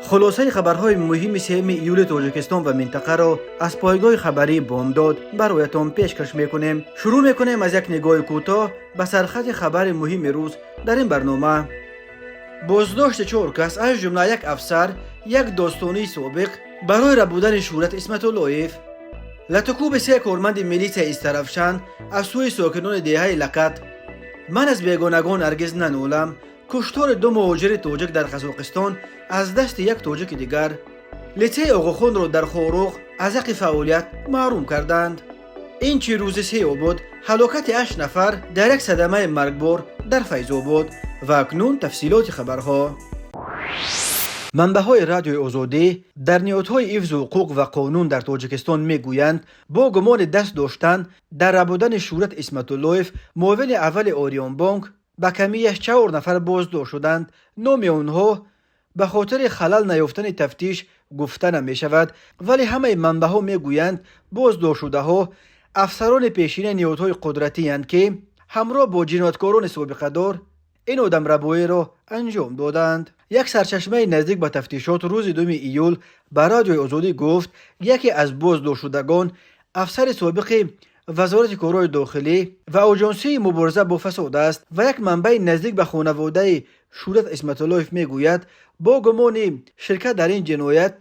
Хулосаи хабарҳои муҳими 3 июли Тоҷикистон ва минтақаро аз пойгоҳи хабарии «Бомдод» бароятон пешкаш мекунем. Шурӯъ мекунем аз як нигоҳи кӯтоҳ ба сархати хабари муҳими рӯз дар ин барнома. Боздошти чор кас, аз ҷумла як афсар, як додстонии собиқ, барои рабудани Шӯҳрат Исматуллоев. Латукӯби се корманди милитсияи Истаравшан аз сӯи сокинони деҳаи Лакат. Ман аз бегонагон ҳаргиз нанолам. Куштори ду муҳоҷири тоҷик дар Қазоқистон аз дасти як тоҷики дигар. Литсеи Оғохонро дар Хоруғ аз ҳаққи фаъолият маҳрум карданд. Ин чӣ рӯзи сеё буд? Ҳалокати ҳашт нафар дар як садамаи маргбор дар Файзобод. Ва акнун тафсилоти хабарҳо. Манбаъҳои Радиои Озодӣ дар ниҳодҳои ҳифзу ҳуқуқ ва қонун дар Тоҷикистон мегӯянд, бо гумони даст доштан дар рабудани Шӯҳрат Исматуллоев, муовини аввали Ориёнбонк, ба камияш чаҳор нафар боздошт шуданд. Номи онҳо ба хотири халал наёфтани тафтиш гуфта намешавад, вале ҳамаи манбаъҳо мегӯянд, боздоштшудаҳо афсарони пешинаи ниҳодҳои қудратиянд, ки ҳамроҳ бо ҷинояткорони собиқадор ин одамрабоиро анҷом доданд. Як сарчашмаи наздик ба тафтишот рӯзи 2 июл ба Радиои Озодӣ гуфт, яке аз боздоштшудагон афсари собиқи Вазорати корҳои дохилӣ ва Оҷонсии мубориза бо фасод аст ва як манбаи наздик ба хонаводаи Шӯҳрат Исматуллоев мегӯяд, бо гумони ширкат дар ин ҷиноят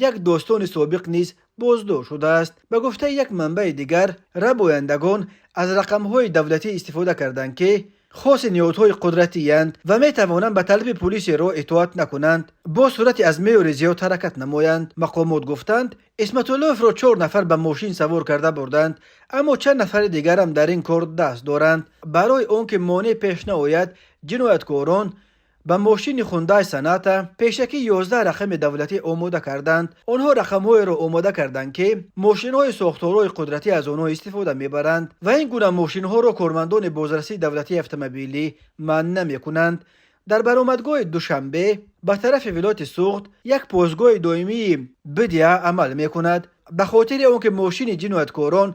як додстони собиқ низ боздошт шудааст. Ба гуфтаи як манбаи дигар, рабояндагон аз рақамҳои давлатӣ истифода карданд, ки хоси ниҳодҳои қудратиянд ва метавонанд ба талаби пулисиро итоат накунанд, бо суръати аз меъёри зиёд ҳаракат намоянд. Мақомот гуфтанд, Исматуллоевро чор нафар ба мошин савор карда бурданд, аммо чанд нафари дигарам дар ин кор даст доранд. Барои он ки монеъ пеш наояд, ҷинояткорон ба мошини Хундай Соната пешакӣ 11 рақами давлатӣ омода карданд. Онҳо рақамҳоеро омода карданд, ки мошинҳои сохторҳои қудратӣ аз онҳо истифода мебаранд ва ин гуна мошинҳоро кормандони бозрасии давлатии автомобилӣ манъ намекунанд. Дар баромадгоҳи Душанбе ба тарафи вилояти Суғд як постгоҳи доимии БДА амал мекунад. Ба хотири он ки мошини ҷинояткорон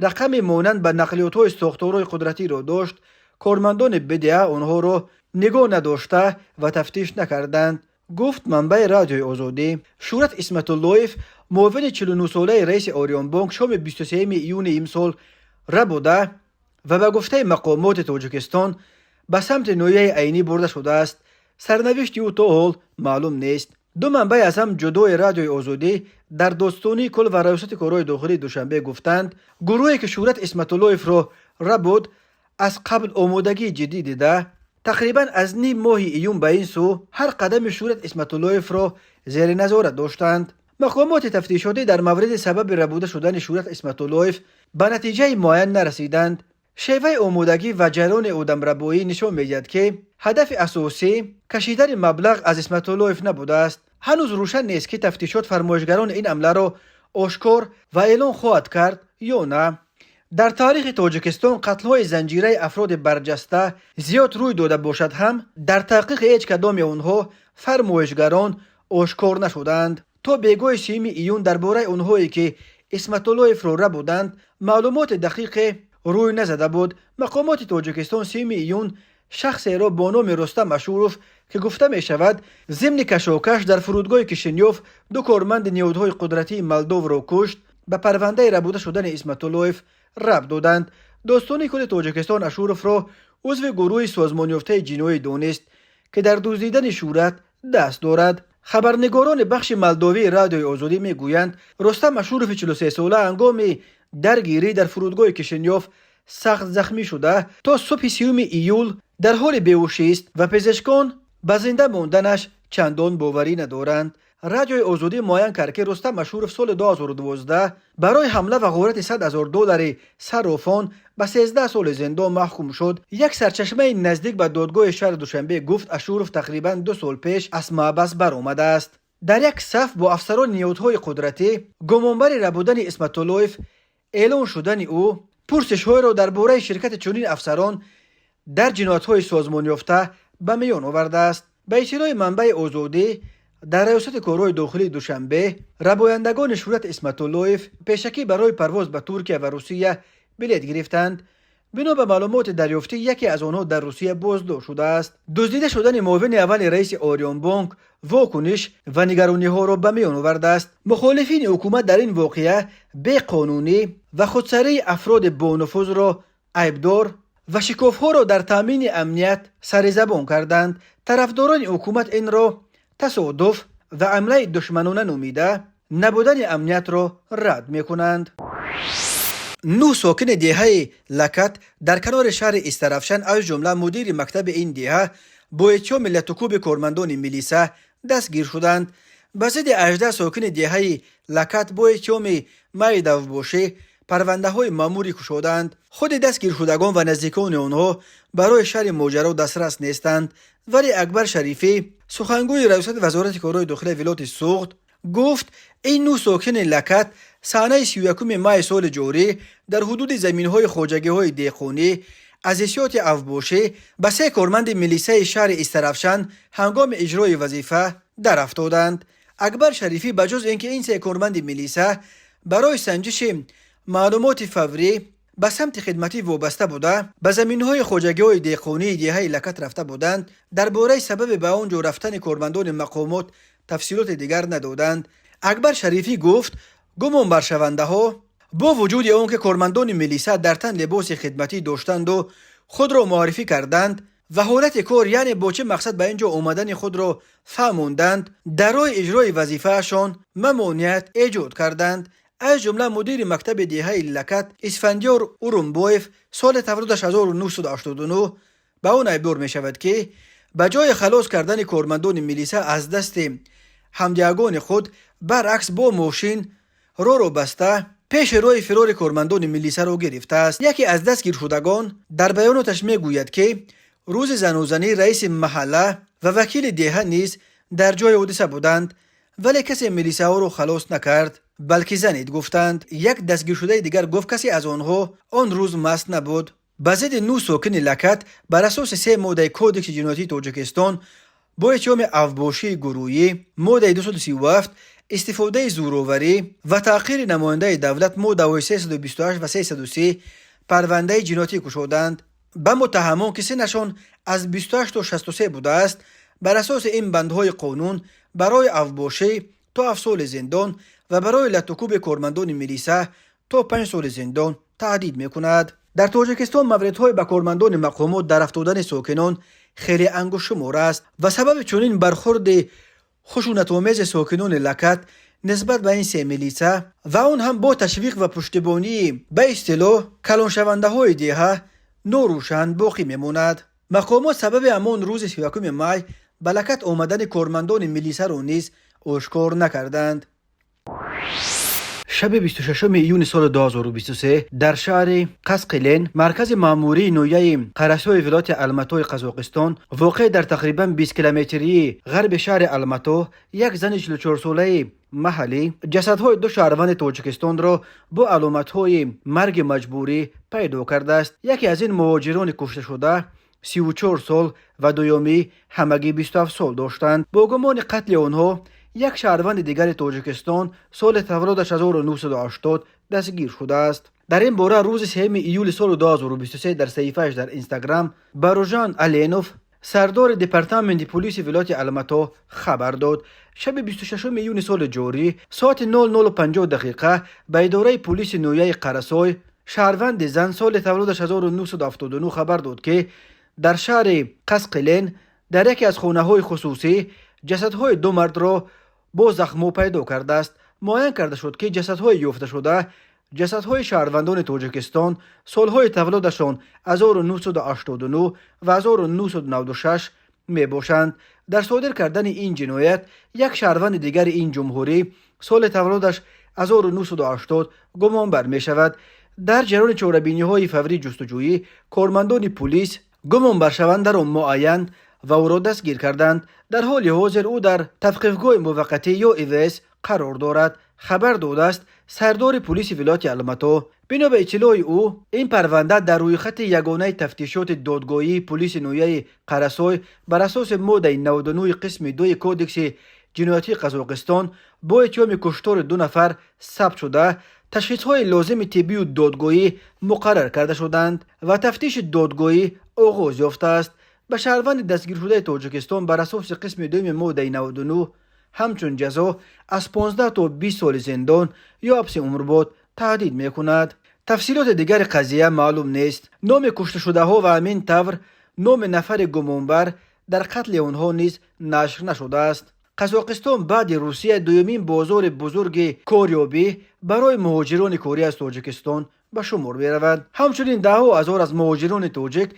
рақами монанд ба нақлиётҳои сохторҳои қудратиро дошт, кормандони БДА онҳоро нигоҳ надошта ва тафтиш накарданд, гуфт манбаи Радиои Озодӣ. Шӯҳрат Исматуллоев, муовини 49-солаи раиси Ориёнбонк, шоми 23 июни имсол рабуда ва ба гуфтаи мақомоти Тоҷикистон ба самти ноҳияи Айнӣ бурда шудааст. Сарнавишти ӯ то ҳол маълум нест. Ду манбаи аз ҳам ҷудои Радиои Озодӣ дар Додстонии кул ва Раёсати корҳои дохилии Душанбе гуфтанд, гурӯҳе ки Шӯҳрат Исматуллоевро рабуд, аз қабл омодагии ҷиддӣ дида, тақрибан аз ним моҳи июн ба ин сӯ ҳар қадами Шӯҳрат Исматуллоевро зери назорат доштанд. Мақомоти тафтишотӣ дар мавриди сабаби рабуда шудани Шӯҳрат Исматуллоев ба натиҷаи муайян нарасиданд. Шеваи омодагӣ ва ҷараёни одамрабоӣ нишон медиҳад, ки ҳадафи асосӣ кашидани маблағ аз Исматуллоев набудааст. Ҳанӯз рӯшан нест, ки тафтишот фармоишгарони ин ҳамларо ошкор ва эълон хоҳад кард ё на. Дар таърихи Тоҷикистон қатлҳои занҷираи афроди барҷаста зиёд рӯй дода бошад ҳам, дар таҳқиқи ҳеҷ кадоми онҳо фармоишгарон ошкор нашуданд. То бегоҳи 30 июн дар бораи онҳое, ки Исматуллоевро рабуданд, маълумоти дақиқе рӯй назада буд. Мақомоти Тоҷикистон 30 июн шахсеро бо номи Рустам Ашуров, ки гуфта мешавад, зимни кашокаш дар фурудгоҳи Кишинёв ду корманди ниҳодҳои қудратии Молдовро кушт, ба парвандаи рабуда шудани Исматуллоев рабт доданд. Додстонии кулли Тоҷикистон Ашуровро узви гурӯҳи созмонёфтаи ҷиноӣ донист, ки дар дуздидани Шӯҳрат даст дорад. Хабарнигорони бахши молдовии Радиои Озодӣ мегӯянд, Рустам Ашурови 43сола ҳангоми даргирӣ дар фурудгоҳи Кишинёв сахт захмӣ шуда, то субҳи 30 июл дар ҳоли беҳушист ва пизишкон ба зинда монданаш чандон боварӣ надоранд. Радиои Озодӣ муайян кард, ки Рустам Ашуров соли 2012 барои ҳамла ва ғорати 100 ҳазор доллари саррофон ба 13 соли зиндон маҳкум шуд. Як сарчашмаи наздик ба додгоҳи шаҳри Душанбе гуфт, Ашуров тақрибан 2 сол пеш аз маҳбас баромадааст. Дар як саф бо афсарони ниҳодҳои қудратӣ гумонбари рабудани Исматуллоев эълон шудани ӯ пурсишҳоеро дар бораи ширкати чунин афсарон дар ҷиноятҳои созмонёфта ба миён овардааст. Ба иттилои манбаи Озодӣ дар Раёсати корҳои дохилии Душанбе, рабояндагони Шӯҳрат Исматуллоев пешакӣ барои парвоз ба Туркия ва Русия билет гирифтанд. Бино ба маълумоти дарёфтӣ, яке аз онҳо дар Русия боздошт шудааст. Дуздида шудани муовини аввали раиси Ориёнбонк вокуниш ва нигарониҳоро ба миён овардааст. Мухолифини ҳукумат дар ин воқеа беқонунӣ ва худсарии афроди бонуфузро айбдор ва шикофҳоро дар таъмини амният сари забон карданд. Тарафдорони ҳукумат инро тасодуф ва ҳамлаи душманона номида, набудани амниятро рад мекунанд. Нӯҳ сокини деҳаи Лакат дар канори шаҳри Истаравшан, аз ҷумла мудири мактаби ин деҳа, бо иттиҳоми латукӯби кормандони милиса дастгир шуданд. Ба зидди 18 сокини деҳаи Лакат бо иттиҳоми майдаавбошӣ парвандаҳои маъмурӣ кушодаанд. Худи дастгиршудагон ва наздикони онҳо барои шарҳи моҷаро дастрас нестанд, вале Акбар Шарифӣ, сухангӯи раёсати Вазорати корҳои дохилаи вилояти Суғд, гуфт, ин нӯҳ сокини Лакат санаи 31 майи соли ҷорӣ дар ҳудуди заминҳои хоҷагиҳои деҳқонӣ аз ҳиссиёти авбошӣ ба се корманди милисаи шаҳри Истаравшан ҳангоми иҷрои вазифа дарафтоданд. Акбар Шарифӣ ба ҷуз ин ки ин се корманди милиса барои санҷиши маълумоти фаврӣ ба самти хидматӣ вобаста буда, ба заминҳои хоҷагиҳои деҳқонии деҳаи Лакат рафта буданд, дар бораи сабаби ба он ҷо рафтани кормандони мақомот тафсилоти дигар надоданд. Акбар Шарифӣ гуфт, гумонбаршавандаҳо бо вуҷуди он ки кормандони милиса дар тан либоси хидматӣ доштанду худро муаррифӣ карданд ва ҳолати кор, яъне бо чӣ мақсад ба ин ҷо омадани худро фаҳмонданд, дар роҳи иҷрои вазифаашон мамоният эҷод карданд. Аз ҷумла мудири мактаби деҳаи Лакат Исфандиёр Урумбоев, соли таваллудаш 1989, ба он айбдор мешавад, ки ба ҷои халос кардани кормандони милиса аз дасти ҳамдиагони худ, баръакс бо мошин роҳро баста, пеши роҳи фирори кормандони милисаро гирифтааст. Яке аз дастгиршудагон дар баёноташ мегӯяд, ки рӯзи занозанӣ раиси маҳалла ва вакили деҳа низ дар ҷои ҳодиса буданд, вале касе милисаҳоро халос накард, балки занед гуфтанд. Як дастгиршудаи дигар гуфт, касе аз онҳо он рӯз маст набуд. Ба зидди нӯҳ сокини Лакат бар асоси се моддаи Кодекси ҷиноятии Тоҷикистон бо иттиҳоми авбошии гурӯҳӣ, моддаи 237, истифодаи зӯроварӣ ва таҳқири намояндаи давлат, моддаҳои 328 ва 330, парвандаи ҷиноятӣ кушоданд. Ба муттаҳамон, ки синнашон аз 28 то 63 будааст, бар асоси ин бандҳои қонун барои авбошӣ то 7 соли зиндон ва барои латукӯби кормандони милиса то 5 соли зиндон таҳдид мекунад. Дар Тоҷикистон мавридҳои ба кормандони мақомот дарафтодани сокинон хеле ангуштшумор аст ва сабаби чунин бархурди хушунатомези сокинони Лакат нисбат ба ин се милиса ва он ҳам бо ташвиқ ва пуштибонии ба истилоҳ калоншавандаҳои деҳа норӯшан боқӣ мемонад. Мақомот сабаби ҳамон рӯзи 31 май ба Лакат омадани кормандони милисаро низ ошкор накарданд. Шаби 26 июни соли 2023 дар шаҳри Қасқилен, маркази маъмурии ноҳияи Қарасои вилояти Алматои Қазоқистон, воқеъ дар тақрибан 20 километрии ғарби шаҳри Алмато, як зани 44-солаи маҳаллӣ ҷасадҳои ду шаҳрванди Тоҷикистонро бо аломатҳои марги маҷбурӣ пайдо кардааст. Яке аз ин муҳоҷирони кушташуда 34 сол ва дуюмӣ ҳамагӣ 27 сол доштанд. Бо гумони қатли онҳо як шаҳрванди дигари Тоҷикистон, соли таваллудаш 1980, дастгир шудааст. Дар ин бора рӯзи 3 июли соли 2023 дар саҳифааш дар Инстаграм Баружан Аленов, сардори департаменти полиси вилояти Алмато, хабар дод. Шаби 26 июни соли ҷорӣ соати 00:50 дақиқа ба идораи полиси ноҳияи Қарасой шаҳрванди зан, соли таваллудаш 1979, хабар дод, ки дар шаҳри Қасқилен дар яке аз хонаҳои хусусӣ ҷасадҳои ду мардро бо захмҳо пайдо кардааст. Муайян карда шуд, ки ҷасадҳои ёфташуда ҷасадҳои шаҳрвандони Тоҷикистон, солҳои таваллудашон 1989 ва 1996 мебошанд. Дар содир кардани ин ҷиноят як шаҳрванди дигари ин ҷумҳурӣ, соли таваллудаш 1980, гумонбар мешавад. Дар ҷараёни чорабиниҳои фаврии ҷустуҷӯӣ кормандони пулис гумонбаршавандаро муайян ва ӯро дастгир карданд. Дар ҳоли ҳозир ӯ дар тавқифгоҳи муваққатӣ ё ИВС қарор дорад, хабар додааст сардори пулиси вилояти Алмато. Бино ба иттилои ӯ, ин парванда дар рӯйхати ягонаи тафтишоти додгоҳии пулиси ноҳияи Қарасой бар асоси моддаи 99 қисми 2 Кодекси ҷиноятии Қазоқистон бо иттиҳоми куштори ду нафар сабт шуда, Ташхисҳои лозими тиббию додгоҳӣ муқаррар карда шуданд ва тафтиши додгоҳӣ оғоз ёфтааст. Ба шаҳрванди дастгиршудаи Тоҷикистон бар асоси қисми дуюми моддаи 99 ҳамчун ҷазо аз 15 то 20 соли зиндон ё ҳабси умрбод таҳдид мекунад. Тафсилоти дигари қазия маълум нест. Номи кушташудаҳо ва ҳамин тавр номи нафари гумонбар дар қатли онҳо низ нашр нашудааст. Қазоқистон баъди Русия дуюмин бозори бузурги корёбӣ барои муҳоҷирони корӣ аз Тоҷикистон ба шумор меравад. Ҳамчунин даҳҳо ҳазор аз муҳоҷирони тоҷик,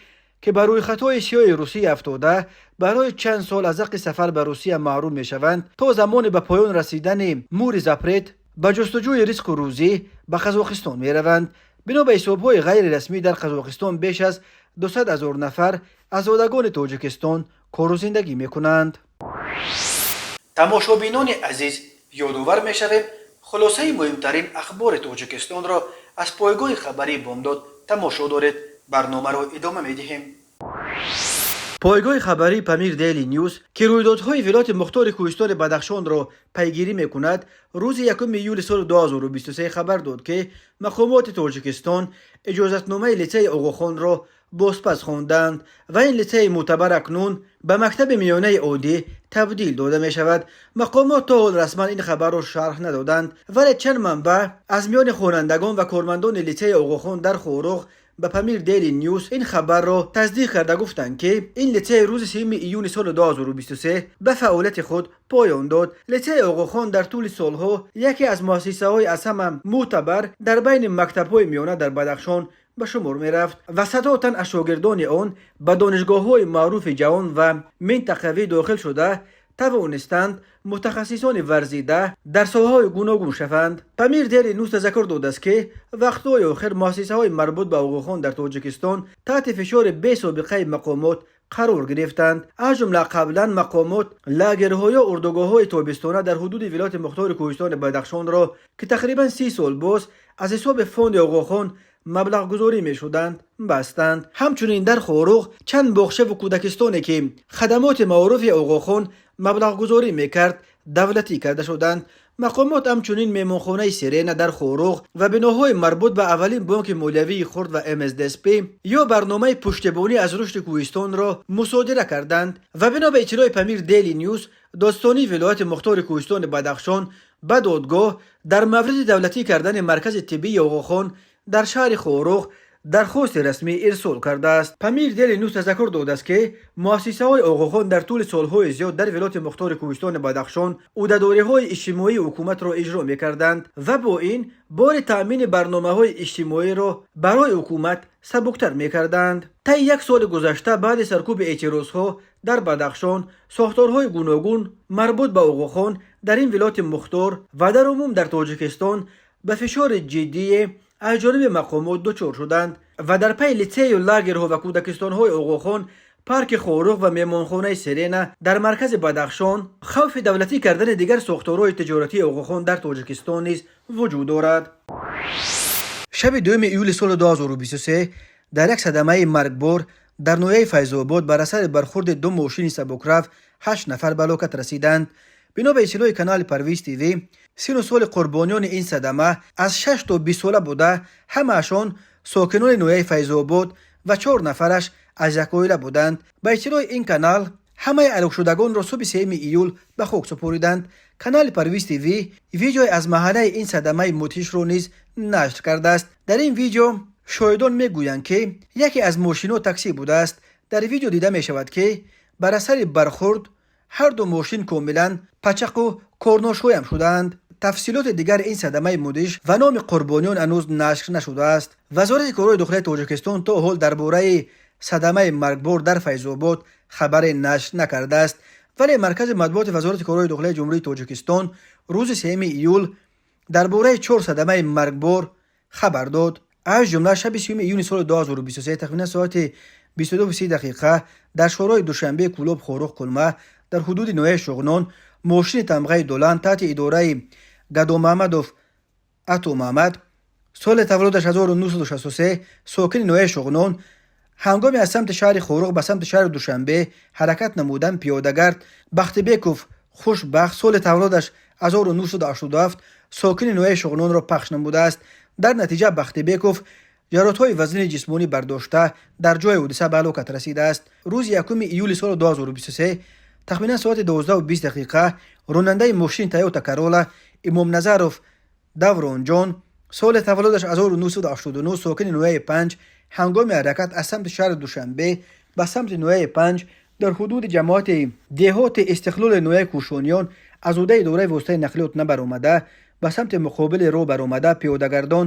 ки ба рӯйхатҳои сиёҳи Русия афтода, барои чанд сол аз ҳаққи сафар ба Русия маҳрум мешаванд, то замони ба поён расидани муҳри запрет ба ҷустуҷӯи ризқу рӯзӣ ба Қазоқистон мераванд. Бино ба ҳисобҳои ғайрирасмӣ, дар Қазоқистон беш аз 200 ҳазор нафар аз зодагони Тоҷикистон кору зиндагӣ мекунанд. Тамошобинони азиз, ёдовар мешавем, хулосаи муҳимтарин ахбори Тоҷикистонро аз пойгоҳи хабарии Бомдод тамошо доред. Барномаро идома медиҳем. Пойгоҳи хабарии Памир Дейли Нюз, ки рӯйдодҳои вилояти мухтори кӯҳистони Бадахшонро пайгирӣ мекунад, рӯзи 1 июли соли 2023 хабар дод, ки мақомоти Тоҷикистон иҷозатномаи литсеи Оғохонро бозпас хонданд ва ин литсеи мӯътабар акнун ба мактаби миёнаи оддӣ табдил дода мешавад. Мақомот то ҳол расман ин хабарро шарҳ надоданд, вале чанд манбаъ аз миёни хонандагон ва кормандони литсеи Оғохон дар Хоруғ ба Памир Дейли Нюз ин хабарро тасдиқ карда гуфтанд, ки ин литсей рӯзи 3 июни соли 2023 ба фаъолияти худ поён дод. Литсеи Оғохон дар тӯли солҳо яке аз муассисаҳои аз ҳама мӯътабар дар байни мактабҳои миёна дар Бадахшон ба шумор мерафт ва садҳо тан аз шогирдони он ба донишгоҳҳои маъруфи ҷаҳон ва минтақавӣ дохил шуда тавонистанд мутахассисони варзида дар соҳаҳои гуногун шаванд. Памир Дейли Нюз тазаккур додааст, ки вақтҳои охир муассисаҳои марбут ба Оғохон дар Тоҷикистон таҳти фишори бесобиқаи мақомот қарор гирифтанд. Аз ҷумла қаблан мақомот лагерҳо ё урдугоҳҳои тобистона дар ҳудуди вилояти мухтори кӯҳистони Бадахшонро, ки тақрибан 30 сол боз аз ҳисоби фонди Оғохон маблағгузорӣ мешуданд, бастанд. Ҳамчунин дар Хоруғ чанд боғчаву кӯдакистоне, ки хадамоти маорифи Оғохон маблағгузорӣ мекард, давлатӣ карда шуданд. Мақомот ҳамчунин меҳмонхонаи Сирена дар Хоруғ ва биноҳои марбут ба аввалин бонки молиявии хурд ва МСДСП ё барномаи пуштибонӣ аз рушди кӯҳистонро мусодира карданд. Ва бино ба иттилои Памир Дейли Нюз, додстонии вилояти мухтори кӯҳистони Бадахшон ба додгоҳ дар мавриди давлатӣ кардани маркази тиббии Оғохон дар шаҳри Хоруғ дархости расмӣ ирсол кардааст. Памир Дейли Нюз тазаккур додааст, ки муассисаҳои Оғохон дар тӯли солҳои зиёд дар вилояти мухтори кӯҳистони Бадахшон ӯҳдадориҳои иҷтимоии ҳукуматро иҷро мекарданд ва бо ин бори таъмини барномаҳои иҷтимоиро барои ҳукумат сабуктар мекарданд. Таи як соли гузашта, баъди саркӯби эътирозҳо дар Бадахшон, сохторҳои гуногун марбут ба Оғохон дар ин вилояти мухтор ва дар умум дар Тоҷикистон ба фишори ҷиддие аз ҷониби мақомот дучор шуданд ва дар пайи литсею лагерҳо ва кӯдакистонҳои Оғохон, парки Хоруғ ва меҳмонхонаи Сирена дар маркази Бадахшон, хавфи давлатӣ кардани дигар сохторҳои тиҷоратии Оғохон дар Тоҷикистон низ вуҷуд дорад. Шаби 2 июли соли 2023 дар як садамаи маргбор дар ноҳияи Файзобод бар асари бархурди ду мошини сабукрав ҳашт нафар ба ҳалокат расиданд. Бино ба иттилои канали Парвиз ТВ, сину соли қурбониёни ин садама аз 6 то 20 сола буда, ҳамаашон сокинони ноҳияи Файзобод ва чор нафараш аз як оила буданд. Ба иттилои ин канал, ҳамаи ҳалокшудагонро субҳи 3 июл ба хок супориданд. Канали Парвиз ТВ видеои аз маҳаллаи ин садамаи мудҳишро низ нашр кардааст. Дар ин видео шоҳидон мегӯянд, ки яке аз мошинҳо таксӣ будааст. Дар видео дида мешавад, ки бар асари бархурд ҳарду мошин комилан пачақу корношоям шудаанд. Тафсилоти дигари ин садамаи мудҳиш ва номи қурбониён ҳанӯз нашр нашудааст. Вазорати корҳои дохилияи Тоҷикистон то ҳол дар бораи садамаи маргбор дар Файзобод хабаре нашр накардааст, вале маркази матбуоти Вазорати корҳои дохилияи Ҷумҳурии Тоҷикистон рӯзи 3 июл дар бораи чор садамаи маргбор хабар дод. Аз ҷумла шаби 3 июни соли 2023 тахминан соати 22:30 дақиқа дар шоҳроҳи Душанбе Кӯлоб Хоруғ Кулма дар ҳудуди ноҳияи Шуғнон мошини тамғаи Долан таҳти идораи Гадомаҳмадов Атомаҳмад, соли таваллудаш 1963, сокини ноҳияи Шуғнон, ҳангоме аз самти шаҳри Хоруғ ба самти шаҳри Душанбе ҳаракат намудан, пиёдагард Бахтибеков Хушбахт, соли таваллудаш 1987, сокини ноҳияи Шуғнонро пахш намудааст. Дар натиҷа Бахтибеков ҷароҳатҳои вазнини ҷисмонӣ бардошта, дар ҷои ҳодиса ба ҳалокат расидааст. Рӯзи 1 июли соли 2023, тахминан соати 12:20 дақиқа, ронандаи мошини Тойота Карола Имомназаров Давронҷон, соли таваллудаш 1989, сокини ноҳияи Панҷ, ҳангоми ҳаракат аз самти шаҳри Душанбе ба самти ноҳияи Панҷ, дар ҳудуди ҷамоати деҳоти Истиқлоли ноҳияи Кӯшониён аз ҳудуди идораи воситаи нақлиёт набаромада, ба самти муқобили роҳ баромада, пиёдагардон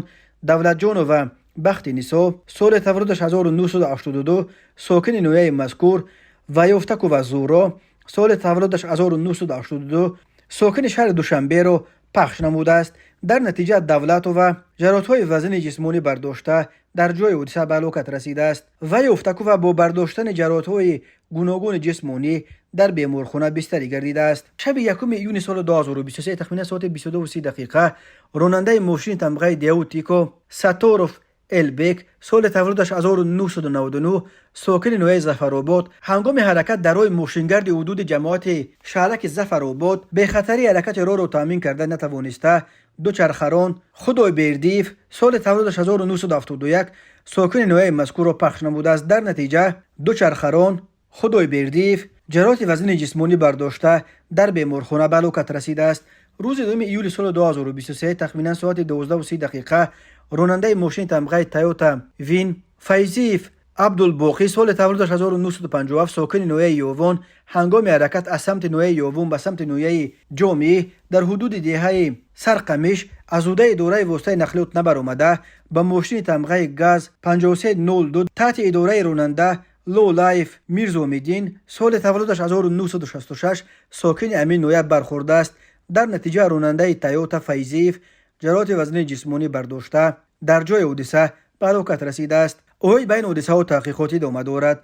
Давлатҷонова Бахтинисо, соли таваллудаш 1982, сокини ноҳияи мазкур, ва Ёфтакова Зуҳро, соли таваллудаш 1982, сокини шаҳри Душанберо пахш намудааст. Дар натиҷа Давлатова ҷароҳатҳои вазнини ҷисмонӣ бардошта, дар ҷои ҳодиса ба ҳалокат расидааст ва Ёфтакова бо бардоштани ҷароҳатҳои гуногуни ҷисмонӣ дар беморхона бистарӣ гардидааст. Шаби 1 июни соли 2023, тахминан соати 22:30 дақиқа, ронандаи мошини тамғаи Деу Тико Сатторов Элбек, соли таваллудаш 1999, сокини ноҳияи Зафаробод, ҳангоми ҳаракат дар роҳи мошингарди ҳудуди ҷамоати шаҳраки Зафаробод бехатарии ҳаракати роҳро таъмин карда натавониста, дучархарон Худойбердиев, соли таваллудаш 1971, сокини ноҳияи мазкурро пахш намудааст. Дар натиҷа дучархарон Худойбердиев ҷароҳати вазнини ҷисмонӣ бардошта, дар беморхона ба ҳалокат расидааст. Рӯзи 2 июли соли 2023, тахминан соати 12:30 дақиқа, ронандаи мошини тамғаи Тойота Вин Файзиев Абдулбоқӣ, соли таваллудаш 1957, сокини ноҳияи Ёвон, ҳангоми ҳаракат аз самти ноҳияи Ёвон ба самти ноҳияи Ҷомӣ, дар ҳудуди деҳаи Сарқамиш аз ҳудуди идораи воситаи нақлиёт набаромада, ба мошини тамғаи ГАЗ 5302 таҳти идораи ронанда Лолаев Мирзомиддин, соли таваллудаш 1966, сокини ҳамин ноҳия бархӯрдааст. Дар натиҷа ронандаи Тойота Файзиев ҷароҳати вазнини ҷисмонӣ бардошта, дар ҷои ҳодиса ба ҳалокат расидааст. Оид ба ин ҳодисаҳо таҳқиқот идома дорад.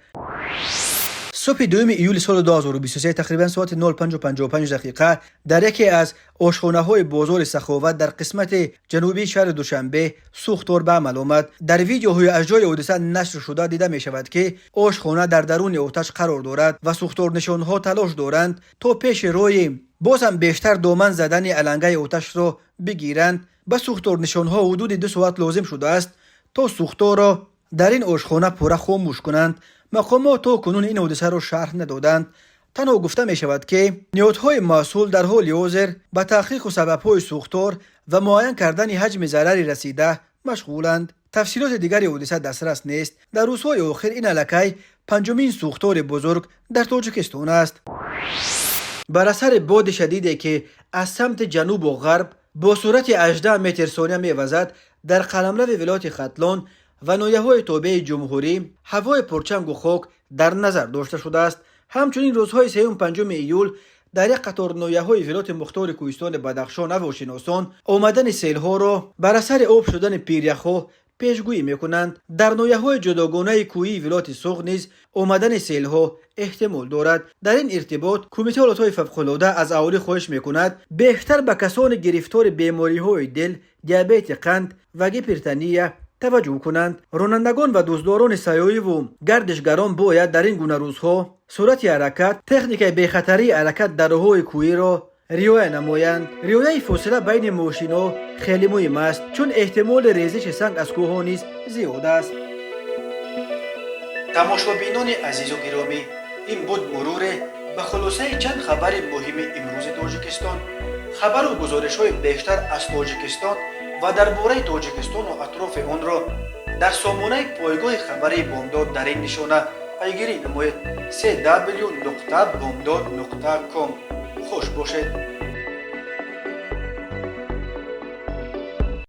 Субҳи 2 июли соли 2023, тақрибан соати 05:55 дақиқа, дар яке аз ошхонаҳои бозори Саховат дар қисмати ҷанубии шаҳри Душанбе сӯхтор ба амал омад. Дар видеоҳои аз ҷои ҳодиса нашр шуда дида мешавад, ки ошхона дар даруни оташ қарор дорад ва сӯхторнишонҳо талош доранд, то пеши роҳи боз ҳам бештар доман задани алангаи оташро бигиранд. Ба сӯхторнишонҳо ҳудуди 2 соат лозим шудааст, то сӯхторро дар ин ошхона пурра хомӯш кунанд. Мақомот то кунун ин ҳодисаро шарҳ надоданд. Танҳо гуфта мешавад, ки ниҳодҳои масъул дар ҳоли ҳозир ба таҳқиқу сабабҳои сӯхтор ва муайян кардани ҳаҷми зарари расида машғуланд. Тафсилоти дигари ҳодиса дастрас нест. Дар рӯзҳои охир ин аллакай панҷумин сӯхтори бузург дар Тоҷикистон аст. Бар асари боди шадиде, ки аз самти ҷанубу ғарб бо суръати 18 метр сония мевазад, дар қаламрави вилояти Хатлон ва ноҳияҳои тобеи ҷумҳурӣ ҳавои пурчангу хок дар назар дошта шудааст. Ҳамчунин рӯзҳои 3-у 5 июл дар як қатор ноҳияҳои вилояти мухтори кӯҳистони Бадахшон ҳавошиносон омадани селҳоро бар асари об шудани пиряхҳо пешгӯӣ мекунанд. Дар ноҳияҳои ҷудогонаи кӯҳии вилояти Суғд низ омадани селҳо эҳтимол дорад. Дар ин иртибот Кумитаи ҳолатҳои фавқулода аз аҳолӣ хоҳиш мекунад, бештар ба касони гирифтори бемориҳои дил, диабети қанд ва гипертония таваҷҷӯҳ кунанд. Ронандагон ва дӯстдорони сайёҳиву гардишгарон бояд дар ин гуна рӯзҳо суръати ҳаракат, техникаи бехатарии ҳаракат дар роҳҳои кӯҳиро риоя намоянд. Риояи фосила байни мошинҳо хеле муҳим аст, чун эҳтимоли резиши санг аз кӯҳҳо низ зиёд аст. Тамошобинони азизу гиромӣ, ин буд муруре ба хулосаи чанд хабари муҳими имрӯзи Тоҷикистон. Хабару гузоришҳои бештар аз Тоҷикистон ва дар бораи Тоҷикистону атрофи онро дар сомонаи пойгоҳи хабарии Бомдод дар ин нишона пайгирӣ намоед: cw.bomdod.com. Хуш бошед.